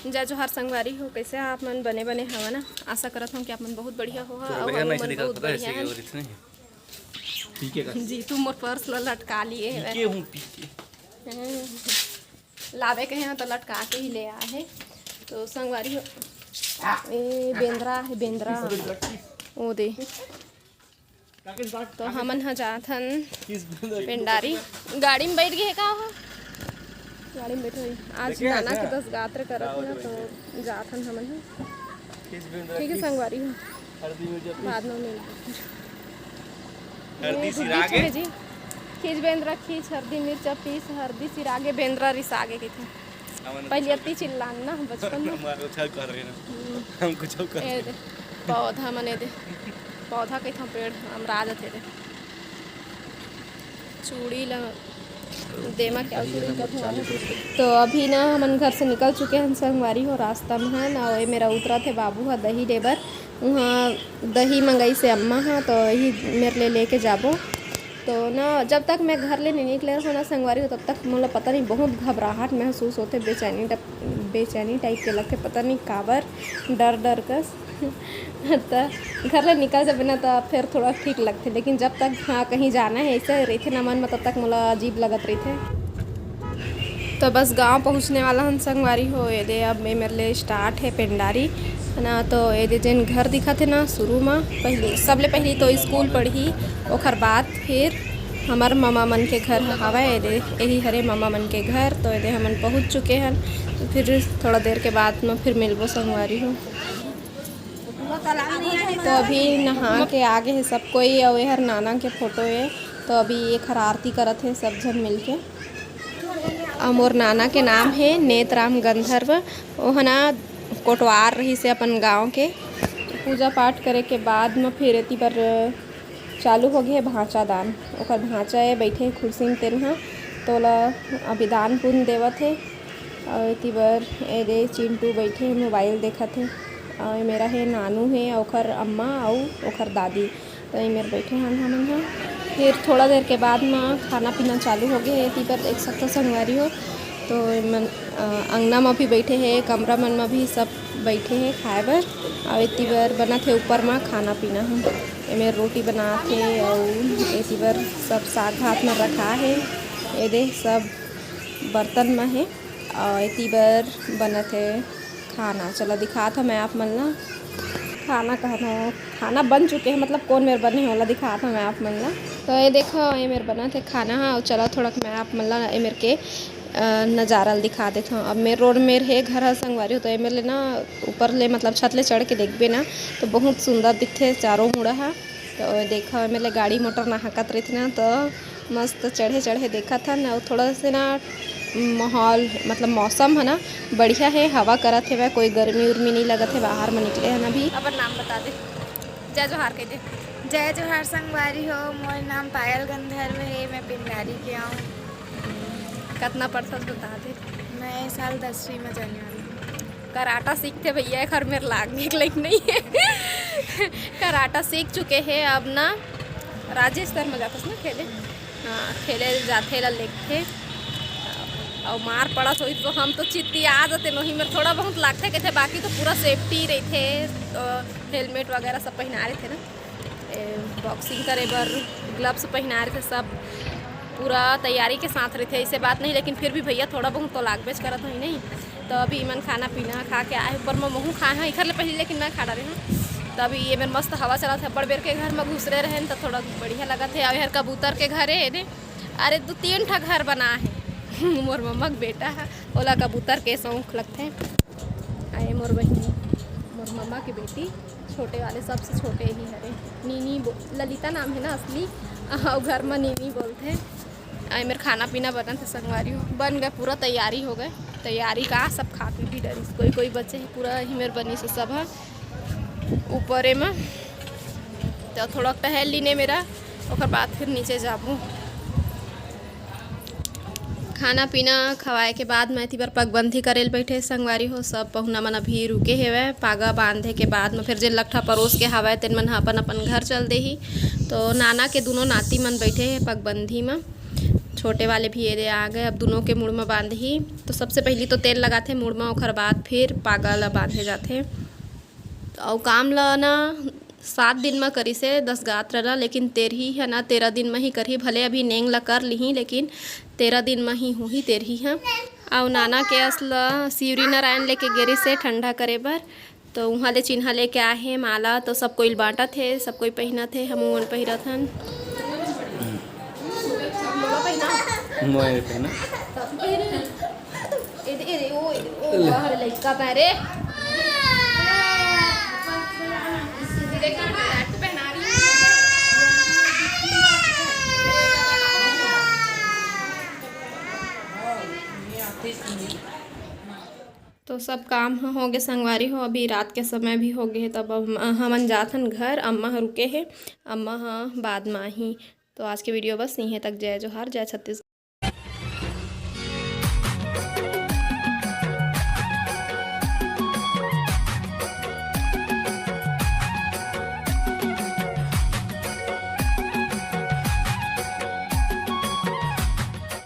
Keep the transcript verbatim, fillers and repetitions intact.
जय जोहार संगवारी हो, कैसे आप मन? बने बने हवा ना? आशा करत हूँ कि आप मन बहुत बढ़िया हो। हाँ, अउ बढ़िया हम नहीं से मन दिखा बहुत पता है बढ़िया ऐसे हैं। के बोली थी नहीं। पी के का? जी, तू मोर पर्स ला लटका लिए पी हवे। के हूँ, पी के। हम्म। लावे कहे हैं तो लटका के ही ले आए हैं। तो संगवारी हो, ए बेंदरा है, बेंदरा। ओ दे। तो हमन ह जात हन पेंडारी। गाड़ी में बैठ गए का हो? गाड़ी में बैठो ही। आज नाना के दस गात्र करत ना, तो जात हन हमन ह। ठीक है संगवारी हो, बाद में मिलबो। हरदी सिरागे जी, खींच बेंदरा खींच, हरदी मिर्चा पीस, हरदी सिरागे बेंदरा रिसागे कहिथे। पहले अति चिल्लान ना बचपन में। हम कुछ कर रहे हैं। हम कुछ कर रहे हैं। पौधा मने दे, पौधा कहिथों पेड़, अमरा जाथे दे। चूड़ी ला देमा क्या चूड़ी का? तो अभी ना हमन घर से निकल चुके हैं संगवारी हो, रास्ता में है ना, ये मेरा उतरा थे बाबू हा दही लेबर, वहाँ दही मंगाई से अम्मा हा, तो यही मेरे ले लेके जाबो। तो ना जब तक मैं घर ले नहीं निकले रहो ना संगवारी हो, तब तक मोला पता नहीं बहुत घबराहट महसूस होते, बेचैनी बेचैनी टाइप के लगथे, पता नहीं काबर, डर डर कस। त घर ले निकल जाबे ना, त फिर थोड़ा ठीक लगथे, लेकिन जब तक हाँ कहीं जाना है ऐसे रहिथे ना मन में, तब तक मोला अजीब लगत रहिथे। तो बस गांव पहुंचने वाला हन संगवारी हो। ये दे अब ये मेरे लिए स्टार्ट है पेंडारी, है ना। तो ये दे जेन घर दिखत है ना शुरू में, पहले सबले पहली तो स्कूल पढ़ी, ओखर बाद फिर हमर ममा मन के घर हवय, एदे, यही हरे ममा मन के घर। तो एदे हमन पहुंच चुके हन, फिर थोड़ा देर के बाद में फिर मिलबो संगवारी हो। तो अभी नहा के आगे है सब कोई, अउ एहर नाना के फोटो है। तो अभी एक हर आरती करत है सब झन मिलके। अउ मोर नाना के नाम है नेतराम गंधर्व। ओह ना कोटवार रहिस हे अपन गांव के। पूजा पाठ करे के बाद म फिर एती बर चालू हो गे हे भांचा दान। ओकर भांचा ए बइठे हे कुर्सी म, तेन ह तोला अभी दान पुन देवत हे। अउ एती बर एदे चिंटू बइठे हे, मोबाइल देखत हे। अउ ए मेरा हे नानू हे, ओकर अम्मा अउ ओकर दादी। तो ए मेर बइठे हन हमन ह। फिर थोड़ा देर के बाद म खाना पीना चालू हो गे हे। एती बर देख सकथव संगवारी हो, तो ए मन, अ, अंगना म भी बइठे हे, कमरा मन म भी सब बइठे हे खाए बर। अउ एती बर बनत हे ऊपर म खाना पीना ह। ए मेर रोटी बनात हे अउ एती बर सब साग भात मन रखा हे। एदे सब बर्तन म हे अउ एती बर बनत हे खाना। चला दिखात हव मैं आप मन ला। खाना कहत हव, खाना बन चुके हे, मतलब कोन मेर बने हे ओला दिखात हव मैं आप मन ला। तो ए देखव, ए मेर बनत हे खाना ह। अउ चला थोड़क मैं आप मन ला ए मेर के, अ, नजारा ल दिखा देथव। अब मेर रोड मेर हे घर ह संगवारी हो, तो ए मेर ले ना ऊपर ले मतलब छत ले चढ़ के देखबे ना, तो बहुत सुंदर दिखथे चारों मुड़ा ह। तो देखव, ए मेर ले गाड़ी मोटर ना हकत रहिथे ना, तो मस्त चढ़े चढ़े देखत हन। अउ थोड़ा से ना माहौल, मतलब मौसम है ना बढ़िया है, हवा करत हेवय, कोई गर्मी उर्मी नहीं लगत है, बाहर में निकले हन अभी। अपन नाम बता दे, जय जोहार कह दे। जय जोहार संगवारी हो, मोर नाम पायल गंधर्व है, मैं पिंडारी के आऊँ। कतना पढ़थस बता दे। मैं इस साल दसवीं में जाने वाली हूँ। कराटा सीखथे भैया, एखर मेर लागने के लायक नहीं है। कराटा सीख चुके हे, अब ना राज्य स्तर में जाथस ना खेले। हाँ, खेले जाथे ला लेगथे। अउ मार पड़त होही तो हम तो चित्तिया जाते नोही, मेर थोड़ा बहुत लागथे कथे, बाकी तो पूरा सेफ्टी रहिथे, अ, हेलमेट वगैरह सब पहिना रहिथे ना। ए, बॉक्सिंग करे बर ग्लव्स पहिना रहिथे, सब पूरा तैयारी के साथ रहिथे, ऐसे बात नहीं, लेकिन फिर भी भैया थोड़ा बहुत तो लागबेच करत होही नहीं। तो अभी इमन खाना पीना खा के आए, ऊपर में महू खाए हैं एखर ले पहले, लेकिन मैं खा डारे हूँ। तो अभी ये मेर मस्त हवा चलत है, बड़ बेर के घर में घुसरे रहे तो थोड़ा बढ़िया लगत है। अउ एहर कबूतर के घर है ने, अरे दू तीन ठा घर बना है। मोर मम्मा के बेटा है, ओला कबूतर के शौक लगथे। आए मोर बहिनी, मोर मम्मा के बेटी, छोटे वाले सबसे छोटे ही हरे। नीनी बो-, ललिता नाम है ना असली, अउ घर में नीनी बोलथे। आए मेर खाना पीना बनत हे संगवारी हो, बन गए, पूरा तैयारी हो गए। तैयारी का सब खा पी भी डरिस, कोई कोई बचे है, पूरा ही मेर बनी से सब है ऊपरे में। तो थोड़ा टहल लीने मेरा, ओकर बाद फिर नीचे जाबू। खाना पीना खवाए के बाद मैं एती बर पगबंधी करे ल बैठे संगवारी हो। सब पहुना मन अभी रुके हेवय। पागा बांधे के बाद म फिर जेन लकठा परोस के हावय, तेन मन ह अपन अपन घर चल देही। तो नाना के दुनों नाती मन बैठे हे पगबंधी म। छोटे वाले भी ये दे आ गए, अब दोनों के मुड़ म बांधही। तो सबसे पहली तो तेल लगाथे मुड़ म, ओखर बाद फिर पागा ल बांधे जाथे। अउ काम ल ना सात दिन म करिसे दस गात्र ल, लेकिन तेरही ह ना तेरह दिन म ही करही। भले अभी नेंग ल कर लिही, लेकिन तेरह दिन म ही होही तेरही ह। अउ नाना के अस ल शिवरी नारायण लेके गे रिसे ठंडा करे बर, तो उहाँ ले चिन्हा लेके आए हे माला, तो सब कोई ल बांटत हे, सब कोई पहिनत हे, हमू मन पहिरत हन। मोबाइल पे ना। ए दे, ए दे, ओ, ए दे, ओ, बाहर लइका पा रे। तो सब काम ह होगे संगवारी हो, अभी रात के समय भी होगे हे, तब अब हम, हमन जाथन घर। अम्मा ह रुके हे, अम्मा ह बाद म आही। तो आज के वीडियो बस इहें तक। जय जोहार, जय छत्तीसगढ़।